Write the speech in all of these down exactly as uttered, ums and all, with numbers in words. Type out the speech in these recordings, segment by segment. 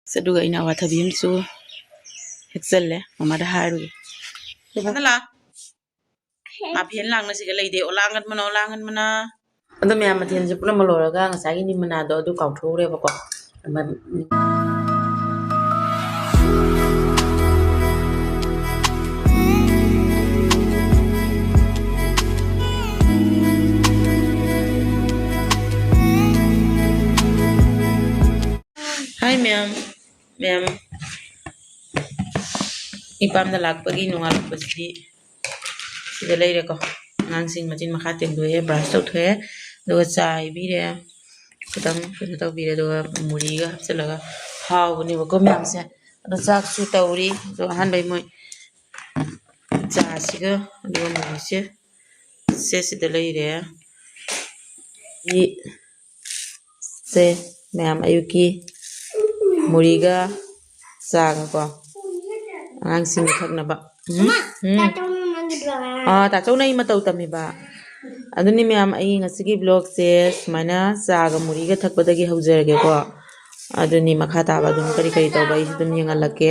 ꯑꯁ, ꯑꯗꯨꯒ ꯑꯩꯅ ꯑꯋꯥꯊꯕꯤ ꯑꯃꯁꯨ ꯍꯦꯛꯆꯜꯂꯦ, ꯃꯃꯥꯗ ꯍꯥꯏꯔꯨꯒꯦ꯫ ꯍꯥꯟꯅ ꯂꯥꯛ꯫ ꯃꯥ ꯐꯦꯟ ꯂꯥꯡꯅ ꯁꯤꯒ ꯂꯩꯗꯦ꯫ ꯑꯣ, ꯂꯥꯡꯒꯟꯕꯅ, ꯑꯣ, ꯂꯥꯡꯒꯟꯕꯅ꯫ ꯑꯗꯣ ꯃꯌꯥꯝ, ꯃꯊꯦꯜꯁꯦ ꯄꯨꯝꯅꯃꯛ ꯂꯣꯏꯔꯒ ꯉꯁꯥꯏꯒꯤ ꯅꯤꯃꯅꯥꯗꯣ ꯑꯗꯨ ꯀꯥꯎꯊꯣꯛꯎꯔꯦꯕꯀꯣ꯫ ꯑꯃ-, ꯍꯥꯏ ꯃꯌꯥꯝ, ꯃꯌꯥꯝ, ꯏꯄꯥꯝꯗ ꯂꯥꯛꯄꯒꯤ ꯅꯣꯡꯉꯥꯜꯂꯛꯄꯁꯤꯗꯤ ꯁꯤꯗ ꯂꯩꯔꯦꯀꯣ꯫ ꯑꯉꯥꯡꯁꯤꯡ ꯃꯆꯤꯟ ꯃꯈꯥ ꯇꯦꯡꯊꯣꯛꯑꯦ, brush ꯇꯧꯊꯣꯛꯑꯦ, ꯑꯗꯨꯒ ꯆꯥ ꯍꯩꯕꯤꯔꯦ, ꯈꯤꯇꯪ ꯀꯩꯅꯣ ꯇꯧꯕꯤꯔꯦ, ꯑꯗꯨꯒ ꯃꯨꯔꯤꯒ ꯍꯥꯞꯆꯤꯜꯂꯒ ꯍꯥꯎꯕꯅꯦꯕꯀꯣ ꯃꯌꯥꯝꯁꯦ꯫ ꯑꯗꯣ ꯆꯥꯛꯁꯨ ꯇꯧꯔꯤ꯫ ꯑꯗꯣ ꯑꯍꯥꯟꯕꯩ ꯃꯣꯏ ꯆꯥꯁꯤꯒ ꯑꯗꯨꯒ ꯃꯨꯔꯤꯁꯦ ꯁꯦ ꯁꯤꯗ ꯂꯩꯔꯦ꯫ ꯁꯤ ꯁꯦ ꯃꯌꯥꯝ ꯑꯌꯨꯛꯀꯤ ꯃꯨꯔꯤꯒ ꯆꯥꯒꯀꯣ, ꯑꯉꯥꯡꯁꯤꯡꯒꯤ ꯊꯛꯅꯕ꯫ ꯎꯝ? ꯎꯝ꯫ ꯑꯥ, ꯇꯥꯆꯧꯅ ꯑꯩ ꯃꯇꯧ ꯇꯝꯃꯤꯕ꯫ ꯑꯗꯨꯅꯤ ꯃꯌꯥꯝ, ꯑꯩ ꯉꯁꯤꯒꯤ vlogꯁꯦ ꯁꯨꯃꯥꯏꯅ ꯆꯥꯒ ꯃꯨꯔꯤꯒ ꯊꯛꯄꯗꯒꯤ ꯍꯧꯖꯔꯒꯦꯀꯣ꯫ ꯑꯗꯨꯅꯤ ꯃꯈꯥ ꯇꯥꯕ ꯑꯗꯨꯝ ꯀꯔꯤ ꯀꯔꯤ ꯇꯧꯕ ꯑꯩꯁꯨ ꯑꯗꯨꯝ ꯌꯦꯡꯍꯜꯂꯛꯀꯦ꯫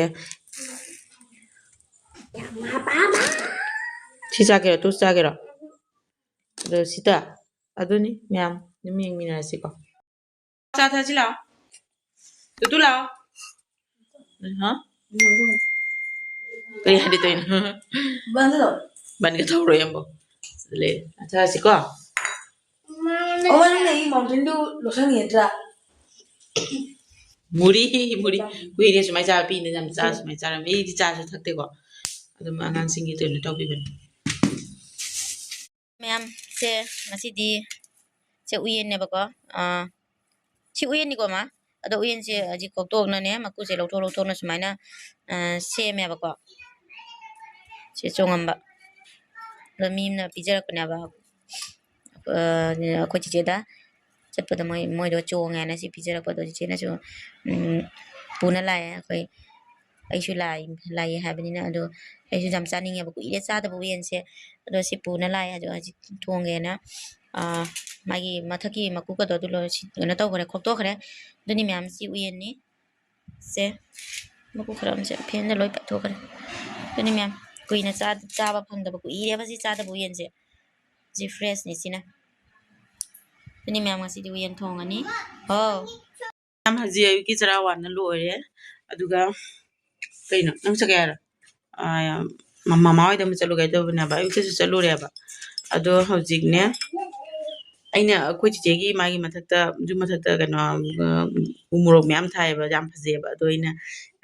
ꯁꯤ ꯆꯥꯒꯦꯔꯣ? ꯇꯨ ꯆꯥꯒꯦꯔꯣ? ꯑꯗꯣ ꯁꯤꯗ ꯑꯗꯨꯅꯤ ꯃꯌꯥꯝ ꯑꯗꯨꯝ ꯌꯦꯡꯃꯤꯟꯅꯔꯁꯤꯀꯣ꯫ ꯆꯥ ꯊꯛꯁꯤ ꯂꯥꯛꯑꯣ꯫ ꯇꯨꯇꯨ ꯂꯥꯛꯑꯣ꯫ ꯍꯥ? ꯀꯔꯤ ꯍꯥꯏꯗꯤ ꯇꯧꯔꯤꯅꯣ? ꯕꯟꯗꯣ꯫ ꯕꯟꯒ ꯇꯧꯔꯣꯏ ꯑꯃꯨꯛ꯫ ꯂꯩ꯫ ꯆꯥꯁꯤꯀꯣ꯫ ꯑꯣ, ꯅꯪꯅ ꯑꯩꯒꯤ mountain dew ꯂꯧꯁꯟꯒꯦ ꯅꯠꯇ꯭ꯔꯥ? ꯃꯨꯔꯤ, ꯃꯨꯔꯤ꯫ ꯀꯨꯏꯔꯦ ꯁꯨꯃꯥꯏꯅ ꯆꯥꯕ, ꯄꯤꯛꯏꯉꯩꯗ ꯌꯥꯝ ꯆꯥ-, ꯁꯨꯃꯥꯏꯅ ꯆꯥꯔꯝꯃꯦ꯫ ꯑꯩꯗꯤ ꯆꯥꯁꯨ ꯊꯛꯇꯦꯀꯣ꯫ ꯑꯗꯨꯝ ꯑꯉꯥꯡꯁꯤꯡꯒꯤ ꯀꯩꯅꯣ ꯇꯧꯕꯤꯕꯅꯦ꯫ ꯃꯌꯥꯝ, ꯁꯦ ꯉꯁꯤꯗꯤ ꯁꯦ ꯎꯌꯦꯟꯅꯦꯕꯀꯣ꯫ ꯑꯥ, ꯁꯤ ꯎꯌꯦꯟꯅꯤꯀꯣ, ꯃꯥ? ꯑꯗꯣ ꯎꯌꯦꯟꯁꯦ ꯍꯧꯖꯤꯛ ꯈꯣꯛꯇꯣꯛꯅꯅꯦ, ꯃꯀꯨꯁꯦ ꯂꯧꯊꯣꯛ ꯂꯧꯊꯣꯛꯅ ꯁꯨꯃꯥꯏꯅ, ꯑꯥ, ꯁꯦꯝꯃꯦꯕꯀꯣ꯫ ꯁꯤ ꯆꯣꯡꯉꯝꯕ꯫ ꯑꯗꯣ ꯃꯤ ꯑꯃꯅ ꯄꯤꯖꯔꯛꯄꯅꯦꯕ꯫ ꯑꯥ, ꯑꯩꯈꯣꯏ ꯆꯤꯆꯦꯗ ꯆꯠꯄꯗ ꯃꯣꯏ, ꯃꯣꯏꯗꯣ ꯆꯣꯡꯉꯦꯅ ꯁꯤ ꯄꯤꯖꯔꯛꯄꯗꯣ ꯆꯤꯆꯦꯅꯁꯨ, ꯎꯝ, ꯄꯨꯅ ꯂꯥꯛꯑꯦ꯫ ꯑꯩꯈꯣꯏ, ꯑꯩꯁꯨ ꯂꯥꯛꯏ, ꯂꯥꯛꯏ ꯍꯥꯏꯕꯅꯤꯅ, ꯑꯗꯣ ꯑꯩꯁꯨ ꯌꯥꯝ ꯆꯥꯅꯤꯡꯉꯦꯕ, ꯀꯨꯏꯔꯦ ꯆꯥꯗꯕ ꯎꯌꯦꯟꯁꯦ꯫ ꯑꯗꯣ ꯁꯤ ꯄꯨꯅ ꯂꯥꯛꯑꯦ꯫ ꯑꯗꯣ ꯍꯧꯖꯤꯛ ꯊꯣꯡꯒꯦꯅ, ꯑꯥ, ꯃꯥꯒꯤ ꯃꯊꯛꯀꯤ ꯃꯀꯨꯒꯗꯣ ꯑꯗꯨ ꯂꯣꯏ ꯁꯤ-, ꯀꯩꯅꯣ ꯇꯧꯈ꯭ꯔꯦ, ꯈꯣꯛꯇꯣꯛꯈ꯭ꯔꯦ꯫ ꯑꯗꯨꯅꯤ ꯃꯌꯥꯝ, ꯁꯤ ꯎꯌꯦꯟꯅꯤ꯫ ꯁꯦ, ꯃꯀꯨ ꯈꯔ ꯑꯃꯁꯦ ꯐꯦꯟꯗ ꯂꯣꯏ ꯄꯥꯏꯊꯣꯛꯈ꯭ꯔꯦ꯫ ꯑꯗꯨꯅꯤ ꯃꯌꯥꯝ, ꯀꯨꯏꯅ ꯆꯥ-, ꯆꯥꯕ ꯐꯪꯗꯕ ꯀꯨꯏꯔꯦꯕ ꯁꯤ ꯆꯥꯗꯕ ꯌꯦꯟꯁꯦ꯫ ꯁꯤ fresh ꯅꯤ ꯁꯤꯅ꯫ ꯑꯗꯨꯅꯤ ꯃꯌꯥꯝ, ꯉꯁꯤꯗꯤ ꯎꯌꯦꯟ ꯊꯣꯡꯉꯅꯤ꯫ ꯍꯣ꯫ ꯃꯌꯥꯝ, ꯍꯧꯖꯤꯛ ꯑꯌꯨꯛꯀꯤ ꯆꯔꯥ ꯋꯥꯟꯕ ꯂꯣꯏꯔꯦ꯫ ꯑꯗꯨꯒ ꯀꯩꯅꯣ, ꯅꯪ ꯆꯠꯀꯦ ꯍꯥꯏꯔꯣ? ꯑꯥ, ꯃ-, ꯃꯃꯥ ꯍꯣꯏꯗ ꯑꯃꯨꯛ ꯆꯠꯂꯨꯒꯦ ꯇꯧꯕꯅꯦꯕ, ꯑꯌꯨꯛꯇꯁꯨ ꯆꯠꯂꯨꯔꯦꯕ꯫ ꯑꯗꯣ ꯍꯧꯖꯤꯛꯅꯦ, ꯑꯩꯅ ꯑꯩꯈꯣꯏ ꯆꯤꯆꯦꯒꯤ ꯃꯥꯒꯤ ꯃꯊꯛꯇ, ꯌꯨꯝ ꯃꯊꯛꯇ ꯀꯩꯅꯣ, ꯎ ꯃꯣꯔꯣꯛ ꯃꯌꯥꯝ ꯊꯥꯏꯌꯦꯕ, ꯌꯥꯝ ꯐꯖꯩꯌꯦꯕ꯫ ꯑꯗꯣ ꯑꯩꯅ,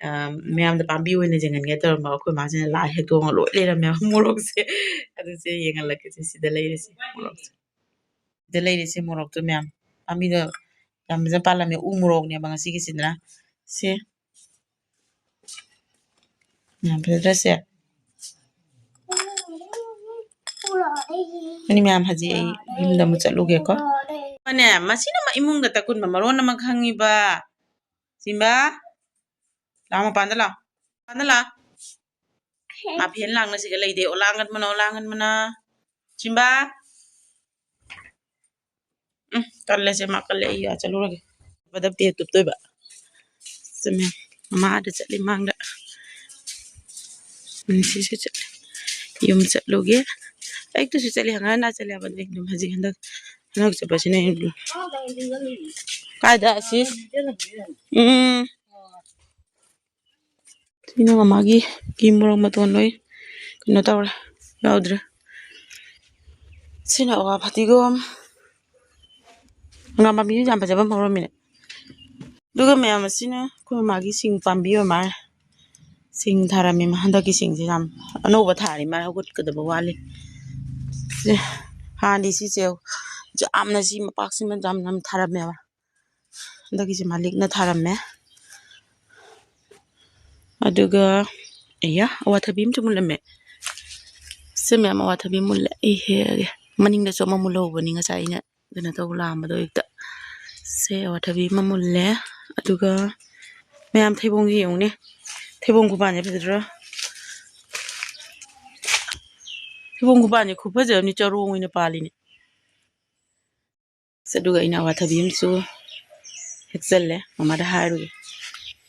ꯑ, ꯃꯌꯥꯝꯗ ꯄꯥꯝꯕꯤ ꯑꯣꯏꯅ ꯌꯦꯡꯍꯟꯒꯦ ꯇꯧꯔꯝꯕ, ꯑꯩꯈꯣꯏ ꯃꯥꯁꯤꯅ ꯂꯥꯏ ꯍꯦꯛꯇꯣꯛꯑꯒ ꯂꯣꯏ ꯂꯩꯔꯝꯃꯦꯕ ꯃꯣꯔꯣꯛꯁꯦ꯫ ꯑꯗꯨꯁꯦ ꯌꯦꯡꯍꯜꯂꯛꯀꯦꯁꯦ, ꯁꯤꯗ ꯂꯩꯔꯤꯁꯦ ꯃꯣꯔꯣꯛꯁꯦ꯫ ꯁꯤꯗ ꯂꯩꯔꯤꯁꯦ ꯃꯣꯔꯣꯛꯇꯣ ꯃꯌꯥꯝ, ꯄꯥꯝꯕꯤꯗꯣ ꯌꯥꯝ ꯐꯖꯅ ꯄꯥꯜꯂꯝꯃꯦ꯫ ꯎ ꯃꯣꯔꯣꯛꯅꯦꯕ ꯉꯁꯤꯒꯤꯁꯤꯅ꯫ ꯁꯦ꯫ ꯌꯥꯝ ꯐꯖꯗ꯭ꯔꯥ ꯁꯦ? ꯑꯗꯨꯅꯤ ꯃꯌꯥꯝ, ꯍꯧꯖꯤꯛ ꯑꯩ ꯌꯨꯝꯗ ꯑꯃꯨꯛ ꯆꯠꯂꯨꯒꯦꯀꯣ꯫ ꯃꯥꯅꯦ, ꯃꯁꯤꯅ ꯏꯃꯨꯡꯗ ꯇꯛꯀꯨꯟꯕ ꯃꯔꯣꯟ ꯑꯃ ꯈꯪꯉꯤꯕ꯫ ꯁꯤꯝꯕ, ꯂꯥꯛꯑꯣ, ꯃꯄꯥꯟꯗ ꯂꯥꯛꯑꯣ꯫ ꯃꯄꯥꯟꯗ ꯂꯥꯛꯑꯣ꯫ ꯃꯥ ꯐꯦꯟ ꯂꯥꯡꯅꯁꯤꯒ ꯂꯩꯗꯦ꯫ ꯑꯣ, ꯂꯥꯡꯒꯟꯕꯅ, ꯑꯣ, ꯂꯥꯡꯒꯟꯕꯅ꯫ ꯁꯤꯝꯕ꯫ ꯎꯝ, ꯀꯜꯂꯦꯁꯦ, ꯃꯥ ꯀꯜꯂꯦ꯫ ꯑꯩ ꯑꯥ ꯆꯠꯂꯨꯔꯒꯦ꯫ ꯕꯗ ꯄꯦ ꯇꯨꯞꯇꯣꯏꯕ꯫ ꯆꯨꯝꯃꯦ꯫ ꯃꯃꯥ ꯑꯥꯗ ꯆꯠꯂꯤ ꯃꯥꯡꯗ꯫ ꯎꯝ, ꯁꯤꯁꯨ ꯆꯠꯂꯤ꯫ ꯌꯨꯝ ꯆꯠꯂꯨꯒꯦ꯫ ꯑꯌꯨꯛꯇꯁꯨ ꯆꯠꯂꯤ, ꯍꯪꯒꯠ ꯍꯟꯗ ꯆꯠꯂꯦ ꯍꯥꯏꯕ꯫ ꯑꯗꯨ ꯑꯗꯨꯝ ꯍꯧꯖꯤꯛ ꯍꯟꯗꯛ, ꯍꯟꯗꯛ ꯆꯠꯄꯁꯤꯅ ꯑꯩ ꯀꯥꯏꯗ ꯑꯁꯤꯁ? ꯎꯝ꯫ ꯁꯤꯅ ꯃꯃꯥꯒꯤ ꯀꯤ ꯃꯣꯔꯣꯛ ꯃꯇꯣꯟ ꯂꯣꯏ ꯀꯩꯅꯣ ꯇꯧꯔꯦ, ꯌꯥꯎꯗ꯭ꯔꯦ꯫ ꯁꯤꯅ ꯑꯋꯥ ꯐꯗꯤꯒꯣꯝ꯫ ꯍꯪꯒꯥꯝ ꯄꯥꯝꯕꯤꯁꯨ ꯌꯥꯝ ꯐꯖꯕ ꯑꯃ ꯍꯧꯔꯝꯃꯤꯅꯦ꯫ ꯑꯗꯨꯒ ꯃꯌꯥꯝ ꯑꯁꯤꯅ ꯑꯩꯈꯣꯏ ꯃꯃꯥꯒꯤ ꯁꯤꯡ ꯄꯥꯝꯕꯤ ꯑꯣꯏ ꯃꯥꯜꯂꯦ꯫ ꯁꯤꯡ ꯊꯥꯔꯝꯃꯤ ꯃꯥ ꯍꯟꯗꯛꯀꯤ ꯁꯤꯡꯁꯦ ꯌꯥꯝ ꯑꯅꯧꯕ ꯊꯥꯔꯤ ꯃꯥ, ꯍꯧꯒꯠꯀꯗꯕ ꯋꯥꯠꯂꯤ꯫ ꯁꯦ, ꯍꯥꯟꯅꯗꯤ ꯁꯤꯁꯦ ꯌꯥꯝꯅ ꯁꯤ ꯃꯄꯥꯛꯁꯤꯃ ꯌꯥꯝ ꯌꯥꯝ ꯊꯥꯔꯝꯃꯦꯕ꯫ ꯍꯟꯗꯛꯀꯤꯁꯦ ꯃꯥ ꯂꯤꯛꯅ ꯊꯥꯔꯝꯃꯦ꯫ ꯑꯗꯨꯒ, ꯑꯌꯥ, ꯑꯋꯥꯊꯕꯤ ꯑꯃꯁꯨ ꯃꯨꯜꯂꯝꯃꯦ꯫ ꯁꯤ ꯃꯌꯥꯝ ꯑꯋꯥꯊꯕꯤ ꯃꯨꯜꯂꯦ꯫ ꯑꯩ ꯍꯦꯛꯑꯒꯦ꯫ ꯃꯅꯤꯡꯗꯁꯨ ꯑꯃ ꯃꯨꯜꯍꯧꯕꯅꯤ ꯉꯁꯥꯏ ꯑꯩꯅ ꯀꯩꯅꯣ ꯇꯧꯕ ꯂꯥꯛꯑꯝꯕꯗꯣ ꯑꯌꯨꯛꯇ꯫ ꯁꯦ ꯑꯋꯥꯊꯕꯤ ꯑꯃ ꯃꯨꯜꯂꯦ꯫ ꯑꯗꯨꯒ ꯃꯌꯥꯝ ꯊꯩꯕꯣꯡꯁꯦ ꯌꯦꯡꯉꯨꯅꯦ꯫ ꯊꯩꯕꯣꯡ ꯈꯨꯄꯥꯟꯁꯦ ꯐꯖꯗ꯭ꯔꯣ? ꯊꯩꯕꯣꯡ ꯈꯨꯄꯥꯟꯁꯦ ꯈꯨꯐꯖꯕꯅꯤ, ꯆꯔꯣꯡ ꯑꯣꯏꯅ ꯄꯥꯜꯂꯤꯅꯦ꯫ ꯑꯁ, ꯑꯗꯨꯒ ꯑꯩꯅ ꯑꯋꯥꯊꯕꯤ ꯑꯃꯁꯨ ꯍꯦꯛꯆꯜꯂꯦ, ꯃꯃꯥꯗ ꯍꯥꯏꯔꯨꯒꯦ꯫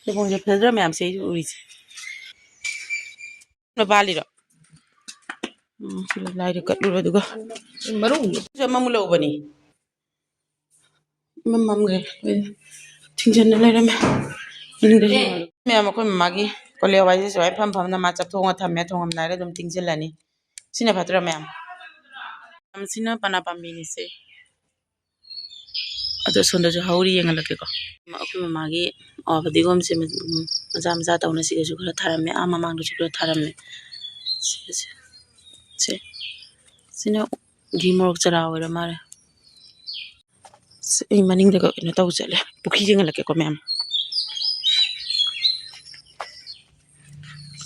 ꯂꯩꯕꯣꯡꯁꯦ ꯐꯖꯗ꯭ꯔꯥ ꯃꯌꯥꯝꯁꯦ ꯑꯩꯁꯨ ꯎꯔꯤꯁꯦ? ꯅ ꯄꯥꯜꯂꯤꯔꯣ? ꯎꯝ, ꯁꯤ ꯂꯥꯏꯗ ꯀꯠꯂꯨꯔꯣ ꯑꯗꯨꯒ꯫ ꯃꯔꯨ꯫ ꯁꯤ ꯑꯃꯃꯨꯛ ꯂꯧꯕꯅꯤ꯫ ꯃꯝ ꯃꯝꯈ꯭ꯔꯦ꯫ ꯊꯤꯡꯖꯤꯟꯅ ꯂꯩꯔꯝꯃꯦ꯫ ꯃꯅꯤꯡꯗ ꯃꯌꯥꯝ ꯑꯩꯈꯣꯏ ꯃꯃꯥꯒꯤ ꯀꯣꯂꯤ ꯍꯋꯥꯏꯁꯦ ꯁꯨꯃꯥꯏꯅ ꯐꯝ ꯐꯝꯅ ꯃꯥ ꯆꯥꯛꯊꯣꯡꯉ ꯊꯝꯃꯦ꯫ ꯊꯣꯡꯉꯝꯗꯥꯏꯗ ꯑꯗꯨꯝ ꯊꯤꯡꯖꯤꯜꯂꯅꯤ꯫ ꯁꯤꯅ ꯐꯠꯇ꯭ꯔꯥ ꯃꯌꯥꯝ? ꯃꯌꯥꯝꯁꯤꯅ ꯄꯅꯥ ꯄꯥꯝꯕꯤꯅꯤꯁꯦ꯫ ꯑꯗꯣ ꯁꯣꯝꯗꯁꯨ ꯍꯧꯔꯤ, ꯌꯦꯡꯍꯜꯂꯛꯀꯦꯀꯣ꯫ ꯑꯩꯈꯣꯏ ꯃꯃꯥꯒꯤ ꯑꯋꯥ ꯐꯗꯤꯒꯣꯝꯁꯦ ꯃ-, ꯎꯝ, ꯃꯆꯥ ꯃꯆꯥ ꯇꯧꯅ ꯁꯤꯗꯁꯨ ꯈꯔ ꯊꯥꯔꯝꯃꯦ, ꯑꯥ ꯃꯃꯥꯡꯗꯁꯨ ꯈꯔ ꯊꯥꯔꯝꯃꯦ꯫ ꯁꯤ, ꯁꯤ, ꯁꯤ, ꯁꯤꯅ ꯘꯤ ꯃꯣꯔꯣꯛ ꯆꯔꯥ ꯑꯣꯏꯔ ꯃꯥꯜꯂꯦ꯫ ꯁꯤ ꯑꯩ ꯃꯅꯤꯡꯗꯒ ꯀꯩꯅꯣ ꯇꯧ ꯆꯠꯂꯦ, ꯄꯨꯈ꯭ꯔꯤ ꯌꯦꯡꯍꯜꯂꯛꯀꯦꯀꯣ ꯃꯌꯥꯝ꯫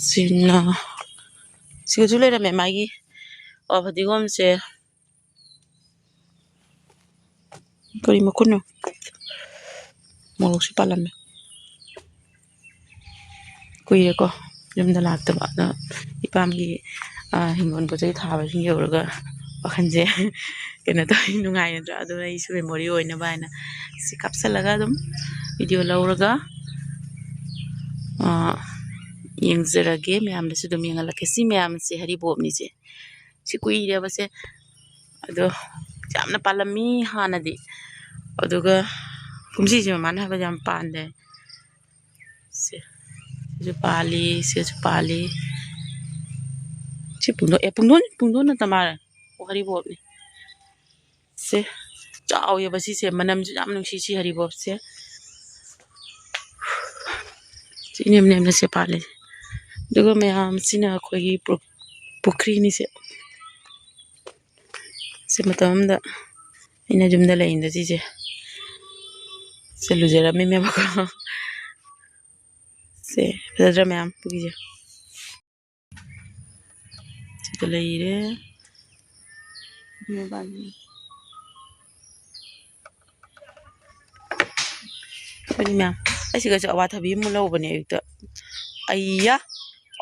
ꯁꯤꯅ, ꯁꯤꯗꯁꯨ ꯂꯩꯔꯝꯃꯦ ꯃꯥꯒꯤ ꯑꯋꯥ ꯐꯗꯤꯒꯣꯝꯁꯦ꯫ ꯀꯔꯤ ꯃꯈꯨꯟꯅꯣ? ꯃꯣꯔꯣꯛꯁꯨ ꯄꯥꯜꯂꯝꯃꯦ꯫ ꯀꯨꯏꯔꯦꯀꯣ ꯌꯨꯝꯗ ꯂꯥꯛꯇꯕ꯫ ꯑꯗꯣ ꯏꯄꯥꯝꯒꯤ, ꯑ, ꯍꯤꯡꯒꯣꯜ ꯄꯣꯠ ꯆꯩ ꯊꯥꯕꯁꯤꯡ ꯌꯧꯔꯒ ꯋꯥꯈꯜꯁꯦ ꯀꯩꯅꯣ ꯇꯧꯋꯤ, ꯅꯨꯡꯉꯥꯏꯅꯗ꯭ꯔꯥ? ꯑꯗꯨꯅ ꯑꯩꯁꯨ memory ꯑꯣꯏꯅꯕ ꯍꯥꯏꯅ ꯁꯤ ꯀꯥꯞꯁꯜꯂꯒ ꯑꯗꯨꯝ video ꯂꯧꯔꯒ, ꯑ, ꯌꯦꯡꯖꯔꯒꯦ, ꯃꯌꯥꯝꯗꯁꯨ ꯑꯗꯨꯝ ꯌꯦꯡꯍꯜꯂꯛꯀꯦ꯫ ꯁꯤ ꯃꯌꯥꯝꯁꯦ ꯍꯔꯤꯕꯣꯞꯅꯤꯁꯦ꯫ ꯁꯤ ꯀꯨꯏꯔꯦꯕꯁꯦ꯫ ꯑꯗꯣ ꯌꯥꯝꯅ ꯄꯥꯜꯂꯝꯃꯤ ꯍꯥꯟꯅꯗꯤ꯫ ꯑꯗꯨꯒ ꯀꯨꯝꯁꯤꯁꯦ ꯃꯃꯥꯅ ꯍꯥꯏꯕꯗ ꯌꯥꯝ ꯄꯥꯟꯗꯦ꯫ ꯁꯦ, ꯁꯤꯁꯨ ꯄꯥꯜꯂꯤ, ꯁꯤꯁꯨ ꯄꯥꯜꯂꯤ꯫ ꯁꯤ ꯄꯨꯡꯗꯣꯟ, ꯑꯦ, ꯄꯨꯡꯗꯣꯟ, ꯄꯨꯡꯗꯣꯟ ꯅꯠꯇ ꯃꯥꯜꯂꯦ꯫ ꯑꯣ, ꯍꯔꯤꯕꯣꯞꯅꯤ꯫ ꯁꯦ, ꯆꯥꯎꯋꯦꯕ ꯁꯤꯁꯦ, ꯃꯅꯝꯁꯨ ꯌꯥꯝ ꯅꯨꯡꯁꯤ ꯁꯤ ꯍꯔꯤꯕꯣꯞꯁꯦ꯫ ꯁꯤ ꯏꯅꯦꯝ ꯅꯦꯝꯅ ꯁꯦ ꯄꯥꯜꯂꯤ꯫ ꯑꯗꯨꯒ ꯃꯌꯥꯝꯁꯤꯅ ꯑꯩꯈꯣꯏꯒꯤ ꯄꯨ-, ꯄꯨꯈ꯭ꯔꯤꯅꯤꯁꯦ꯫ ꯁꯤ ꯃꯇꯝ ꯑꯃꯗ ꯑꯩꯅ ꯌꯨꯝꯗ ꯂꯩꯔꯤꯉꯩꯗ ꯁꯤꯁꯦ, ꯁꯦ ꯂꯨꯖꯔꯝꯃꯤꯃꯦꯕꯀꯣ꯫ ꯁꯦ, ꯐꯖꯗ꯭ꯔꯥ ꯃꯌꯥꯝ ꯄꯨꯈ꯭ꯔꯤꯁꯦ? ꯁꯤꯗ ꯂꯩꯔꯦ꯫ ꯑꯗꯨꯅꯤ ꯃꯌꯥꯝ, ꯑꯩ ꯁꯤꯒꯁꯨ ꯑꯋꯥꯊꯕꯤ ꯑꯃ ꯂꯧꯕꯅꯦ ꯑꯌꯨꯛꯇ꯫ ꯑꯩꯌꯥ!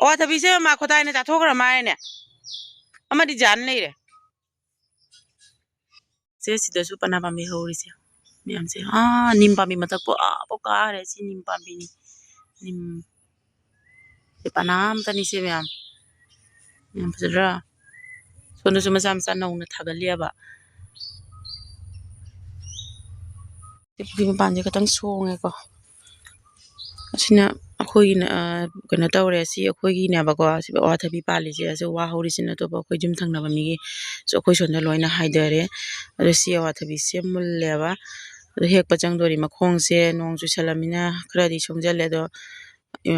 ꯑꯋꯥꯊꯕꯤꯁꯦ ꯃꯥ ꯈꯣꯗꯥꯏꯅ ꯆꯥꯊꯣꯛꯈ꯭ꯔ ꯃꯥꯜꯂꯦꯅꯦ꯫ ꯑꯃꯗꯤ ꯖꯥꯟ ꯂꯩꯔꯦ꯫ ꯁꯦ, ꯁꯤꯗꯁꯨ ꯄꯅꯥ ꯄꯥꯝꯕꯤ ꯍꯧꯔꯤꯁꯦ ꯃꯌꯥꯝꯁꯦ꯫ ꯑꯥ, ꯅꯤꯝ ꯄꯥꯝꯕꯤ ꯃꯊꯛꯄꯨ ꯑꯥꯕꯨꯛ ꯀꯥꯈ꯭ꯔꯦ꯫ ꯁꯤ ꯅꯤꯝ ꯄꯥꯝꯕꯤꯅꯤ꯫ ꯅꯤꯝ꯫ ꯁꯤ ꯄꯅꯥ ꯑꯝꯇꯅꯤ ꯁꯤ ꯃꯌꯥꯝ꯫ ꯌꯥꯝ ꯐꯖꯗ꯭ꯔꯥ? ꯁꯣꯝꯗꯁꯨ ꯃꯆꯥ ꯃꯆꯥ ꯅꯧꯅ ꯊꯥꯒꯠꯂꯤꯑꯕ꯫ ꯁꯤ ꯄꯨꯈ꯭ꯔꯤ ꯃꯄꯥꯟꯁꯦ ꯈꯤꯇꯪ ꯁꯣꯡꯉꯦꯀꯣ꯫ ꯑꯁꯤꯅ ꯑꯩꯈꯣꯏꯒꯤꯅ, ꯑ, ꯀꯩꯅꯣ ꯇꯧꯔꯦ, ꯁꯤ ꯑꯩꯈꯣꯏꯒꯤꯅꯦꯕꯀꯣ꯫ ꯁꯤ ꯑꯋꯥꯊꯕꯤ ꯄꯥꯜꯂꯤꯁꯦ, ꯑꯁꯤ ꯋꯥ ꯍꯧꯔꯤꯁꯤꯅ ꯑꯇꯣꯞꯄ ꯑꯩꯈꯣꯏ ꯌꯨꯝ ꯊꯪꯅꯕ ꯃꯤꯒꯤ, ꯁꯨ ꯑꯩꯈꯣꯏ ꯁꯣꯝꯗ ꯂꯣꯏꯅ ꯍꯥꯏꯗꯔꯦ꯫ ꯑꯗꯣ ꯁꯤ ꯑꯋꯥꯊꯕꯤꯁꯦ ꯃꯨꯜꯂꯦꯕ꯫ ꯑꯗꯣ ꯍꯦꯛꯄ ꯆꯪꯗꯣꯔꯤ꯫ ꯃꯈꯣꯡꯁꯦ ꯅꯣꯡ ꯆꯨꯁꯜꯂꯝꯅꯤꯅ ꯈꯔꯗꯤ ꯁꯣꯡꯖꯜꯂꯦ꯫ ꯑꯗꯣ, ꯑ,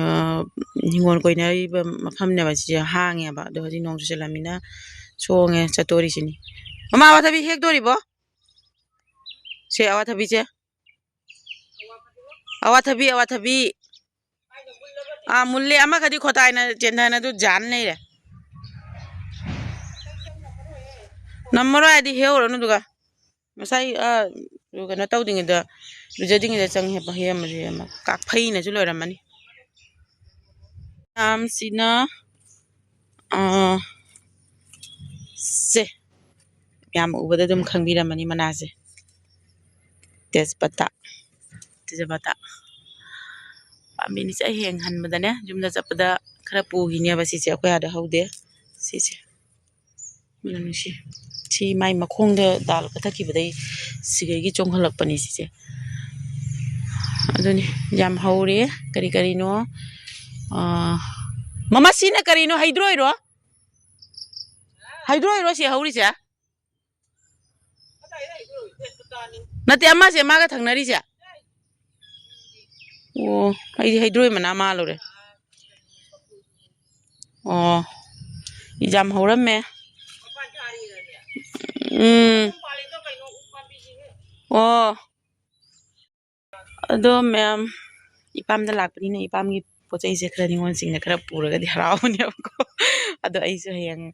ꯍꯤꯡꯒꯣꯜ ꯀꯣꯏꯅꯔꯤꯕ ꯃꯐꯝꯅꯦꯕ ꯁꯤꯁꯦ, ꯍꯥꯡꯉꯦꯕ꯫ ꯑꯗꯣ ꯍꯧꯖꯤꯛ ꯅꯣꯡ ꯆꯨꯁꯜꯂꯝꯅꯤꯅ ꯁꯣꯡꯉꯦ, ꯆꯠꯇꯣꯔꯤꯁꯤꯅꯤ꯫ ꯃꯃꯥ, ꯑꯋꯥꯊꯕꯤ ꯍꯦꯛꯇꯣꯔꯤꯕꯣ? ꯁꯦ, ꯑꯋꯥꯊꯕꯤꯁꯦ꯫ ꯑꯋꯥꯊꯕꯤ, ꯑꯋꯥꯊꯕꯤ꯫ ꯑꯥ, ꯃꯨꯜꯂꯦ꯫ ꯑꯃꯈꯗꯤ ꯈꯣꯇꯥꯏꯅ ꯆꯦꯟꯊꯅ ꯑꯗꯨ ꯖꯥꯟ ꯂꯩꯔꯦ꯫ ꯅꯝꯃꯔꯣꯏ ꯍꯥꯏꯗꯤ ꯍꯦꯛꯎꯔꯅꯨ ꯑꯗꯨꯒ꯫ ꯉꯁꯥꯏ, ꯑꯥ, ꯀꯩꯅꯣ ꯇꯧꯗ꯭ꯔꯤꯉꯩꯗ, ꯂꯨꯖꯗ꯭ꯔꯤꯉꯩꯗ ꯆꯪꯉꯦ, ꯍꯦꯛꯑꯝꯃꯁꯨ ꯍꯦꯛꯑꯝꯃ-, ꯀꯥꯛꯐꯩꯅꯁꯨ ꯂꯣꯏꯔꯝꯃꯅꯤ꯫ ꯃꯌꯥꯝꯁꯤꯅ, ꯑꯥ, ꯁꯦ, ꯃꯌꯥꯝ ꯎꯕꯗ ꯑꯗꯨꯝ ꯈꯪꯕꯤꯔꯝꯃꯅꯤ ꯃꯅꯥꯁꯦ꯫ ꯇꯦꯖꯄꯇꯥ, ꯇꯦꯖꯄꯇꯥ ꯄꯥꯝꯕꯤꯅꯤꯁꯦ꯫ ꯑꯩ ꯍꯌꯦꯡ ꯍꯟꯕꯗꯅꯦ, ꯌꯨꯝꯗ ꯆꯠꯄꯗ ꯈꯔ ꯄꯨꯈꯤꯅꯦꯕ ꯁꯤꯁꯦ꯫ ꯑꯩꯈꯣꯏ ꯑꯥꯗ ꯍꯧꯗꯦ ꯁꯤꯁꯦ꯫ ꯃꯅꯝ ꯅꯨꯡꯁꯤ꯫ ꯁꯤ ꯃꯥꯏ ꯃꯈꯣꯡꯗ ꯗꯥꯜ ꯀꯠꯊꯛꯈꯤꯕꯗꯩ ꯁꯤꯈꯩꯒꯤ ꯆꯣꯡꯈꯠꯂꯛꯄꯅꯤ ꯁꯤꯁꯦ꯫ ꯑꯗꯨꯅꯤ, ꯌꯥꯝ ꯍꯧꯔꯦ꯫ ꯀꯔꯤ ꯀꯔꯤꯅꯣ? ꯑꯥ, ꯃꯃꯥ, ꯁꯤꯅ ꯀꯔꯤꯅꯣ? ꯍꯩꯗ꯭ꯔꯣꯏꯔꯣ? ꯍꯩꯗ꯭ꯔꯣꯏꯔꯣ ꯁꯤ ꯍꯧꯔꯤꯁꯦ? ꯅꯠꯇꯦ, ꯑꯃꯁꯦ ꯃꯥꯒ ꯊꯪꯅꯔꯤꯁꯦ꯫ ꯑꯣ, ꯑꯩꯗꯤ ꯍꯩꯗ꯭ꯔꯣꯏ ꯃꯅꯥ ꯃꯥꯜꯂꯨꯔꯦ꯫ ꯑꯣ, ꯌꯥꯝ ꯍꯧꯔꯝꯃꯦ꯫ ꯎꯝ꯫ ꯑꯣ꯫ ꯑꯗꯣ ꯃꯌꯥꯝ, ꯏꯄꯥꯝꯗ ꯂꯥꯛꯄꯅꯤꯅ ꯏꯄꯥꯝꯒꯤ ꯄꯣꯠ ꯆꯩꯁꯦ ꯈꯔ ꯅꯤꯉꯣꯜꯁꯤꯡꯅ ꯈꯔ ꯄꯨꯔꯒꯗꯤ ꯍꯔꯥꯎꯕꯅꯦꯕꯀꯣ꯫ ꯑꯗꯣ ꯑꯩꯁꯨ ꯍꯌꯦꯡ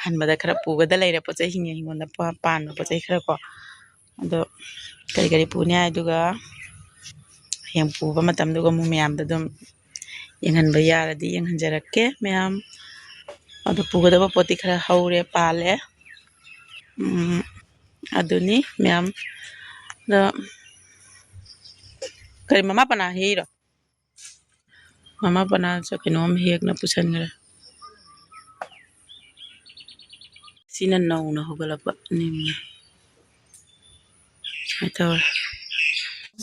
ꯍꯟꯕꯗ ꯈꯔ ꯄꯨꯒꯗ ꯂꯩꯔꯦ, ꯄꯣꯠ ꯆꯩꯁꯤꯡ, ꯍꯤꯡꯒꯣꯜꯗ ꯄ-, ꯄꯥꯟꯕ ꯄꯣꯠ ꯆꯩ ꯈꯔ ꯀꯣ꯫ ꯑꯗꯣ ꯀꯔꯤ ꯀꯔꯤ ꯄꯨꯅꯤ ꯍꯥꯏꯗꯨꯒ ꯍꯌꯦꯡ ꯄꯨꯕ ꯃꯇꯝꯗꯨꯒ ꯑꯃꯨꯛ ꯃꯌꯥꯝꯗ ꯑꯗꯨꯝ ꯌꯦꯡꯍꯟꯕ ꯌꯥꯔꯗꯤ ꯌꯦꯡꯍꯟꯖꯔꯛꯀꯦ ꯃꯌꯥꯝ꯫ ꯑꯗꯨ ꯄꯨꯒꯗꯕ ꯄꯣꯠꯇꯤ ꯈꯔ ꯍꯧꯔꯦ, ꯄꯥꯜꯂꯦ꯫ ꯎꯝ, ꯑꯗꯨꯅꯤ ꯃꯌꯥꯝ꯫ ꯑꯗꯣ ꯀꯔꯤ, ꯃꯃꯥ ꯄꯅꯥ ꯍꯦꯛꯏꯔꯣ? ꯃꯃꯥ ꯄꯅꯥꯁꯨ ꯀꯩꯅꯣꯝ ꯍꯦꯛꯅ ꯄꯨꯁꯟꯈ꯭ꯔꯦ꯫ ꯁꯤꯅ ꯅꯧꯅ ꯍꯧꯒꯠꯂꯛꯄ ꯅꯤꯝꯅ꯫ ꯁꯨꯃꯥꯏꯅ ꯇꯧꯔꯦ꯫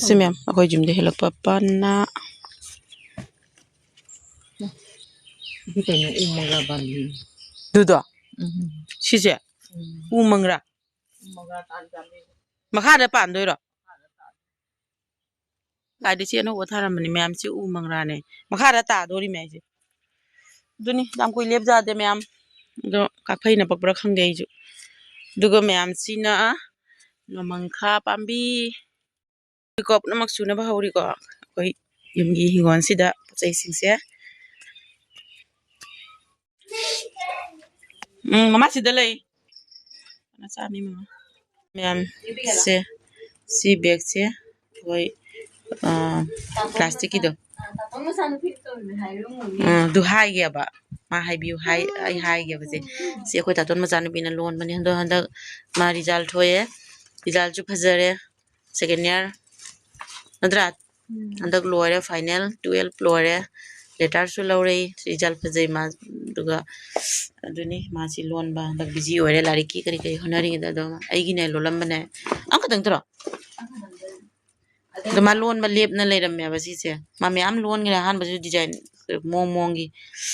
ꯁꯤ ꯃꯌꯥꯝ ꯑꯩꯈꯣꯏ ꯌꯨꯝꯗ ꯍꯦꯜꯂꯛꯄ ꯄꯅꯥ꯫ ꯁꯤ ꯀꯩꯅꯣ, ꯎ ꯃꯪꯒ꯭ꯔꯥ ꯄꯥꯝꯕꯤ꯫ ꯑꯗꯨꯗꯣ? ꯎꯝ꯫ ꯁꯤꯁꯦ? ꯎꯝ꯫ ꯎ ꯃꯪꯒ꯭ꯔꯥ? ꯎ ꯃꯪꯒ꯭ꯔꯥ ꯇꯥꯟ ꯆꯥꯝꯃꯔꯤ꯫ ꯃꯈꯥꯗ ꯄꯥꯟꯗꯣꯏꯔꯣ? ꯀꯥꯏꯗ ꯆꯦ ꯑꯅꯧꯕ ꯊꯥꯔꯝꯕꯅꯤ ꯃꯌꯥꯝ, ꯆꯦ ꯎ ꯃꯪꯒ꯭ꯔꯥꯅꯦ꯫ ꯃꯈꯥꯗ ꯇꯥꯗꯣꯔꯤꯃꯦ ꯑꯩꯁꯦ꯫ ꯑꯗꯨꯅꯤ, ꯌꯥꯝ ꯀꯨꯏ ꯂꯦꯞ ꯌꯥꯗꯦ ꯃꯌꯥꯝ꯫ ꯑꯗꯣ ꯀꯥꯐꯩꯅ ꯄꯛꯄ꯭ꯔꯥ ꯈꯪꯗꯦ ꯑꯩꯁꯨ꯫ ꯑꯗꯨꯒ ꯃꯌꯥꯝꯁꯤꯅ ꯅꯣꯡꯃꯪꯈꯥ ꯄꯥꯝꯕꯤ꯫ ꯀꯣ ꯄꯨꯝꯅꯃꯛ ꯁꯨꯅꯕ ꯍꯧꯔꯤꯀꯣ ꯑꯩꯈꯣꯏ ꯌꯨꯝꯒꯤ ꯍꯤꯡꯒꯣꯜꯁꯤꯗ ꯄꯣꯠ ꯆꯩꯁꯤꯡꯁꯦ꯫ ꯎꯝ, ꯃꯃꯥ ꯁꯤꯗ ꯂꯩ꯫ ꯃꯆꯥ ꯑꯅꯤ ꯃꯃꯥ꯫ ꯃꯌꯥꯝ, ꯁꯦ, ꯁꯤ ꯕꯦꯒꯁꯦ ꯑꯩꯈꯣꯏ, ꯑ, ꯄ꯭ꯂꯥꯁꯇꯤꯛꯀꯤꯗꯣ꯫ ꯑ, ꯑꯗꯨ ꯍꯥꯏꯒꯦꯕ꯫ ꯃꯥ ꯍꯥꯏꯕꯤꯌꯨ ꯍꯥꯏ-, ꯑꯩ ꯍꯥꯏꯒꯦꯕ ꯁꯦ꯫ ꯁꯤ ꯑꯩꯈꯣꯏ ꯇꯥꯇꯣꯟ ꯃꯆꯥꯅꯨꯄꯤꯅ ꯂꯣꯟꯕꯅꯦ꯫ ꯑꯗꯣ ꯍꯟꯗꯛ ꯃꯥ ꯔꯤꯖꯜ ꯊꯣꯛꯑꯦ꯫ ꯔꯤꯖꯜꯁꯨ ꯐꯖꯔꯦ꯫ ꯁꯦꯀꯦꯟ ꯏꯌꯥꯔ ꯅꯠꯇ꯭ꯔꯥ? ꯎꯝ꯫ ꯍꯟꯗꯛ ꯂꯣꯏꯔꯦ, ꯐꯥꯏꯅꯦꯜ, ꯇꯨꯌꯦꯜꯞ ꯂꯣꯏꯔꯦ꯫ ꯂꯦꯇꯔꯁꯨ ꯂꯧꯔꯛꯏ, ꯔꯤꯖꯜ ꯐꯖꯩ ꯃꯥ꯫ ꯑꯗꯨꯒ ꯑꯗꯨꯅꯤ ꯃꯥꯁꯤ ꯂꯣꯟꯕ ꯍꯟꯗꯛ ꯕꯤꯖꯤ ꯑꯣꯏꯔꯦ, ꯂꯥꯏꯔꯤꯛꯀꯤ ꯀꯔꯤ ꯀꯔꯤ ꯍꯣꯠꯅꯔꯤꯉꯩꯗ꯫ ꯑꯗꯣ ꯑꯩꯒꯤꯅꯦ ꯂꯣꯜꯂꯝꯕꯅꯦ ꯑꯃꯈꯛꯇꯪ ꯇꯧꯔꯣ꯫ ꯑꯗꯣ ꯃꯥ ꯂꯣꯟꯕ ꯂꯦꯞꯅ ꯂꯩꯔꯝꯃꯦꯕ ꯁꯤꯁꯦ꯫ ꯃꯥ ꯃꯌꯥꯝ ꯂꯣꯟꯈ꯭ꯔꯦ, ꯑꯍꯥꯟꯕꯁꯨ ꯗꯤꯖꯥꯏꯟ ꯃꯑꯣꯡ ꯃꯑꯣꯡꯒꯤ꯫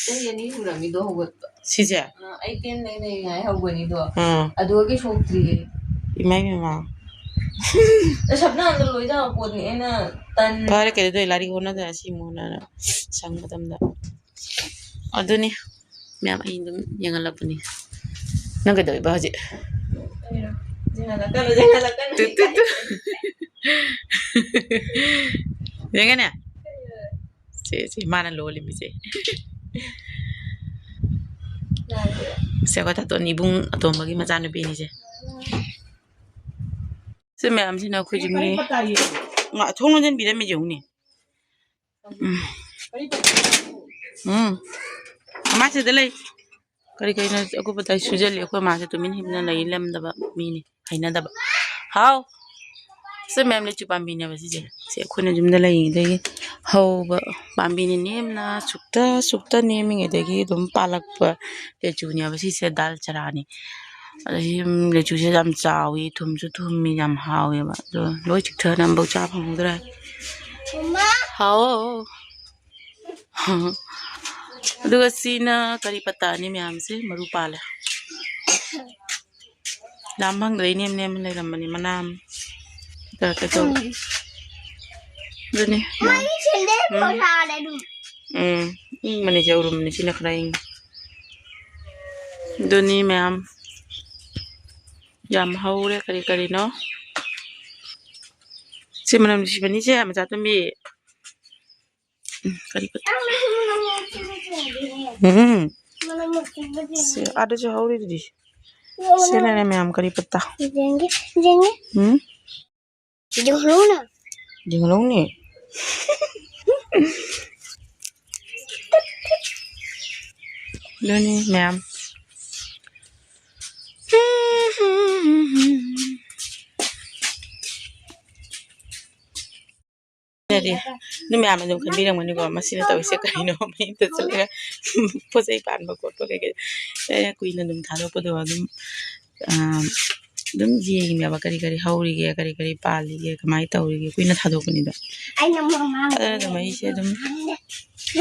ꯆꯍꯤ ꯑꯅꯤ ꯁꯨꯔꯝꯃꯤꯗꯣ ꯍꯧꯒꯠꯄ꯫ ꯁꯤꯁꯦ? ꯑ, ꯑꯩ ꯇꯦꯟ ꯂꯩꯔꯤꯉꯩ ꯍꯧꯕꯅꯤꯗꯣ꯫ ꯑꯥ꯫ ꯑꯗꯨꯒꯤ ꯁꯣꯛꯇ꯭ꯔꯤꯌꯦ꯫ ꯏꯃꯥꯏ ꯄꯦꯝꯃ꯫ ꯁꯞꯅ ꯑꯝꯗ ꯂꯣꯏ ꯇꯧꯔ ꯄꯣꯠꯅꯤ ꯑꯩꯅ ꯇꯟ- ꯐꯔꯦ, ꯀꯩꯗꯧꯗꯣꯏ? ꯂꯥꯏꯔꯤꯛ ꯍꯣꯠꯅꯗꯅ ꯁꯤ ꯃꯨꯛ ꯍꯣꯠꯅꯔ ꯁꯪ ꯃꯇꯝꯗ꯫ ꯑꯗꯨꯅꯤ꯫ ꯃꯌꯥꯝ ꯑꯩ ꯑꯗꯨꯝ ꯌꯦꯡꯍꯜꯂꯛꯄꯅꯤ꯫ ꯅꯪ ꯀꯩꯗꯧꯔꯤꯕ ꯍꯧꯖꯤꯛ? ꯑꯩꯔꯣ? ꯌꯦꯡꯍꯜꯂꯛꯀꯅꯨ, ꯌꯦꯡꯍꯜꯂꯛꯀꯅꯨ꯫ ꯇꯨ, ꯇꯨ, ꯇꯨ꯫ ꯌꯦꯡꯒꯅꯦ? ꯁꯦ, ꯁꯦ, ꯃꯥꯅ ꯂꯣꯜꯂꯤꯃꯤꯁꯦ꯫ ꯌꯥꯔꯦ꯫ ꯁꯦ, ꯑꯩꯈꯣꯏ ꯇꯥꯇꯣꯟ ꯏꯕꯨꯡ ꯑꯇꯣꯝꯕꯒꯤ ꯃꯆꯥꯅꯨꯄꯤꯅꯤꯁꯦ꯫ ꯁꯤ ꯃꯌꯥꯝꯁꯤꯅ ꯑꯩꯈꯣꯏꯁꯦ ꯃꯤ ꯉꯥ-, ꯊꯣꯡ ꯂꯣꯟꯁꯤꯟꯕꯤꯔꯝꯃꯤꯁꯦ ꯌꯦꯡꯉꯨꯅꯦ꯫ ꯎꯝ꯫ ꯎꯝ꯫ ꯃꯃꯥ ꯁꯤꯗ ꯂꯩ꯫ ꯀꯔꯤ ꯀꯔꯤꯅꯣ ꯑꯀꯨꯞꯄ ꯑꯇꯥꯏ ꯁꯨꯖꯜꯂꯤ꯫ ꯑꯩꯈꯣꯏ ꯃꯥꯁꯦ ꯇꯨꯃꯤꯟ ꯍꯤꯞꯅ ꯂꯩ ꯂꯝꯗꯕ ꯃꯤꯅꯤ, ꯍꯩꯅꯗꯕ꯫ ꯍꯥꯎ꯫ ꯁꯤ ꯃꯌꯥꯝ ꯂꯩꯆꯨ ꯄꯥꯝꯕꯤꯅꯦꯕ ꯁꯤꯁꯦ꯫ ꯁꯤ ꯑꯩꯈꯣꯏꯅ ꯌꯨꯝꯗ ꯂꯩꯔꯤꯉꯩꯗꯒꯤ ꯍꯧꯕ ꯄꯥꯝꯕꯤꯅꯤ꯫ ꯅꯦꯝꯅ ꯁꯨꯛꯇ ꯁꯨꯛꯇ ꯅꯦꯝꯃꯤꯉꯩꯗꯒꯤ ꯑꯗꯨꯝ ꯄꯥꯜꯂꯛꯄ ꯂꯦꯆꯨꯅꯦꯕ ꯁꯤꯁꯦ, ꯗꯥꯜ ꯆꯔꯥꯅꯤ꯫ ꯑꯗꯒꯤ ꯂꯦꯆꯨꯁꯦ ꯌꯥꯝ ꯆꯥꯎꯋꯤ, ꯊꯨꯝꯁꯨ ꯊꯨꯝꯃꯤ, ꯌꯥꯝ ꯍꯥꯎꯋꯦꯕ꯫ ꯑꯗꯣ ꯂꯣꯏ ꯆꯤꯛꯊꯅ ꯑꯝꯐꯥꯎ ꯆꯥ ꯐꯪꯍꯧꯗ꯭ꯔꯦ꯫ ꯍꯥꯎ꯫ ꯑꯗꯨꯒ ꯁꯤꯅ ꯀꯔꯤ ꯄꯇꯥꯅꯤ ꯃꯌꯥꯝꯁꯦ, ꯃꯔꯨ ꯄꯥꯜꯂꯦ꯫ ꯂꯥꯝ ꯐꯪꯗ꯭ꯔꯦ, ꯏꯅꯦꯝ ꯅꯦꯝꯅ ꯂꯩꯔꯝꯕꯅꯤ ꯃꯅꯥ ꯑꯃ꯫ ꯀꯩꯗꯧ-, ꯀꯩꯗꯧ-, ꯑꯗꯨꯅꯤ꯫ ꯃꯥꯒꯤ ꯁꯦꯟꯗꯜ ꯎꯝ꯫ ꯄꯣꯁꯥꯗ ꯑꯗꯨꯝ꯫ ꯎꯝ, ꯏꯪꯕꯅꯤ, ꯌꯧꯔꯨꯝꯅꯤ, ꯁꯤꯅ ꯈꯔ ꯏꯪꯉꯤ꯫ ꯑꯗꯨꯅꯤ ꯃꯌꯥꯝ꯫ ꯌꯥꯝ ꯍꯧꯔꯦ, ꯀꯔꯤ ꯀꯔꯤꯅꯣ꯫ ꯁꯤ ꯃꯅꯝ ꯅꯨꯡꯁꯤꯕꯅꯤ, ꯁꯦ, ꯃꯆꯥ ꯇꯣꯝꯕꯤ꯫ ꯎꯝ, ꯀꯔꯤ ꯀꯔꯤ-, ꯎꯝ꯫ ꯁꯤ ꯑꯥꯗꯁꯨ ꯍꯧꯔꯤꯗꯨꯗꯤ꯫ ꯁꯤ ꯂꯩꯔꯦ ꯃꯌꯥꯝ, ꯀꯔꯤ ꯄꯠꯇ꯫ ꯌꯦꯡꯒꯦ, ꯌꯦꯡꯒꯦ꯫ ꯎꯝ? ꯌꯦꯡꯍꯜꯂꯨꯅ꯫ ꯌꯦꯡꯍꯜꯂꯨꯅꯦ꯫ ꯑꯗꯨꯅꯤ ꯃꯌꯥꯝ꯫ ꯑꯗꯨꯗꯤ ꯑꯗꯨ ꯃꯌꯥꯝꯅ ꯑꯗꯨꯝ ꯈꯟꯕꯤꯔꯝꯒꯅꯤꯀꯣ, ꯃꯁꯤꯅ ꯇꯧꯔꯤꯁꯦ ꯀꯔꯤꯅꯣ? ꯃꯌꯨꯝꯗ ꯆꯠꯂꯒ ꯄꯣꯠ ꯆꯩ ꯄꯥꯟꯕ ꯈꯣꯠꯄ ꯀꯩꯀꯩ, ꯑꯩꯅ ꯀꯨꯏꯅ ꯑꯗꯨꯝ ꯊꯥꯗꯣꯛꯄꯗꯣ ꯑꯗꯨꯝ, ꯑꯥ, ꯑꯗꯨꯝ ꯌꯦꯡꯉꯦꯕ, ꯀꯔꯤ ꯀꯔꯤ ꯍꯧꯔꯤꯒꯦ, ꯀꯔꯤ ꯀꯔꯤ ꯄꯥꯜꯂꯤꯒꯦ, ꯀꯃꯥꯏꯅ ꯇꯧꯔꯤꯒꯦ, ꯀꯨꯏꯅ ꯊꯥꯗꯣꯛꯄꯅꯤꯗ꯫ ꯑꯩꯅ ꯑꯃꯨꯛ ꯑꯉꯥꯡ ꯑꯗꯨꯅ ꯃꯩꯁꯦ ꯑꯗꯨꯝ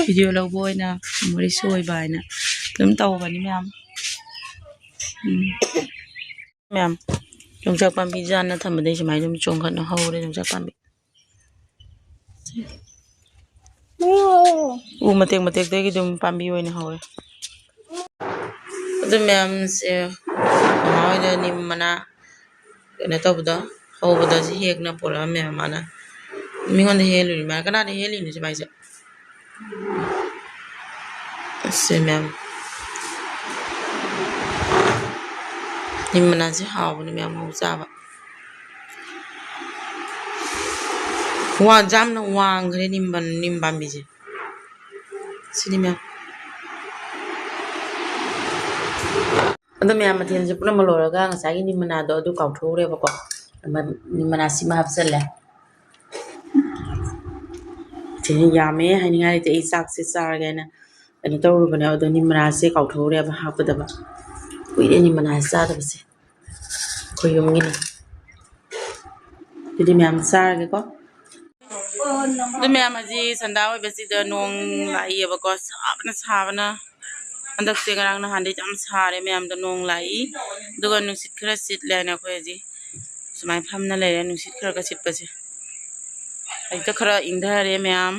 ꯚꯤꯗꯤꯑꯣ ꯂꯧꯕ ꯑꯣꯏꯅ, ꯃꯦꯃꯣꯔꯤꯁꯨ ꯑꯣꯏꯕ ꯍꯥꯏꯅ ꯑꯗꯨꯝ ꯇꯧꯕꯅꯤ ꯃꯌꯥꯝ꯫ ꯎꯝ꯫ ꯃꯌꯥꯝ, ꯌꯣꯡꯆꯥꯛ ꯄꯥꯝꯕꯤ ꯌꯥꯟꯅ ꯊꯝꯕꯗꯒꯤ ꯁꯨꯃꯥꯏꯅ ꯑꯗꯨꯝ ꯆꯣꯡꯈꯠꯅ ꯍꯧꯔꯦ ꯌꯣꯡꯆꯥꯛ ꯄꯥꯝꯕꯤ꯫ ꯎ ꯃꯇꯦꯛ ꯃꯇꯦꯛꯇꯒꯤ ꯑꯗꯨꯝ ꯄꯥꯝꯕꯤ ꯑꯣꯏꯅ ꯍꯧꯔꯦ꯫ ꯑꯗꯨ ꯃꯌꯥꯝꯁꯦ ꯃꯃꯥ ꯍꯣꯏꯗ ꯅꯤꯝ ꯃꯅꯥ ꯀꯩꯅꯣ ꯇꯧꯕꯗꯣ, ꯍꯧꯕꯗꯣ ꯁꯤ ꯍꯦꯛꯅ ꯄꯨꯔꯛꯑꯝꯃꯦ ꯃꯃꯥꯅ꯫ ꯃꯤꯉꯣꯟꯗ ꯍꯦꯜꯂꯨꯔꯤ ꯃꯥꯅ꯫ ꯀꯅꯥꯗ ꯍꯦꯜꯂꯤꯅꯣ ꯁꯤ ꯃꯥꯏꯁꯦ? ꯑꯁꯦ ꯃꯌꯥꯝ꯫ ꯅꯤꯝ ꯃꯅꯥꯁꯦ ꯍꯥꯎꯕꯅꯦ ꯃꯌꯥꯝ, ꯉꯧ ꯆꯥꯕ꯫ ꯋꯥ-, ꯌꯥꯝꯅ ꯋꯥꯡꯈ꯭ꯔꯦ ꯅꯤꯝ ꯄꯥꯝ-, ꯅꯤꯝ ꯄꯥꯝꯕꯤꯁꯦ꯫ ꯁꯤꯅꯤ ꯃꯌꯥꯝ꯫ ꯑꯗꯣ ꯃꯌꯥꯝ, ꯃꯊꯦꯜꯁꯦ ꯄꯨꯝꯅꯃꯛ ꯂꯣꯏꯔꯒ ꯉꯁꯥꯏꯒꯤ ꯅꯤꯝ ꯃꯅꯥꯗꯣ ꯑꯗꯨ ꯀꯥꯎꯊꯣꯛꯎꯔꯦꯕꯀꯣ꯫ ꯑꯃ ꯅꯤꯝ ꯃꯅꯥꯁꯤꯃ ꯍꯥꯞꯆꯜꯂꯦ꯫ ꯌꯥꯝꯃꯦ, ꯍꯥꯏꯅꯤꯡꯉꯥꯏ ꯂꯩꯇꯦ꯫ ꯑꯩ ꯆꯥꯛꯁꯦ ꯆꯥꯔꯒꯦꯅ ꯀꯩꯅꯣ ꯇꯧꯔꯨꯕꯅꯦ, ꯑꯗꯣ ꯅꯤꯃꯔꯥꯁꯦ ꯀꯥꯎꯊꯣꯛꯎꯔꯦꯕ ꯍꯥꯞꯀꯗꯕ꯫ ꯀꯨꯏꯔꯦ ꯅꯤꯃꯔꯥꯁꯦ ꯆꯥꯗꯕꯁꯦ꯫ ꯑꯩꯈꯣꯏ ꯌꯨꯝꯒꯤꯅꯤ꯫ ꯑꯗꯨꯗꯤ ꯃꯌꯥꯝ ꯆꯥꯔꯒꯦꯀꯣ꯫ ꯑꯗꯨ ꯃꯌꯥꯝ, ꯍꯧꯖꯤꯛ ꯁꯟꯗꯥ ꯑꯣꯏꯕꯁꯤꯗ ꯅꯣꯡ ꯂꯥꯛꯏꯌꯦꯕꯀꯣ, ꯁꯥꯕꯅ ꯁꯥꯕꯅ꯫ ꯍꯟꯗꯛꯁꯦ ꯉꯔꯥꯡ ꯅꯍꯥꯟꯗꯩ ꯌꯥꯝ ꯁꯥꯔꯦ ꯃꯌꯥꯝꯗꯣ, ꯅꯣꯡ ꯂꯥꯛꯏ꯫ ꯑꯗꯨꯒ ꯅꯨꯡꯁꯤꯠ ꯈꯔ ꯁꯤꯠꯂꯦꯅ ꯑꯩꯈꯣꯏ ꯍꯧꯖꯤꯛ ꯁꯨꯃꯥꯏꯅ ꯐꯝꯅ ꯂꯩꯔꯦ, ꯅꯨꯡꯁꯤꯠ ꯈꯔ ꯈꯔ ꯁꯤꯠꯄꯁꯦ꯫ ꯍꯧꯖꯤꯛꯇ ꯈꯔ ꯏꯪꯊꯔꯦ ꯃꯌꯥꯝ꯫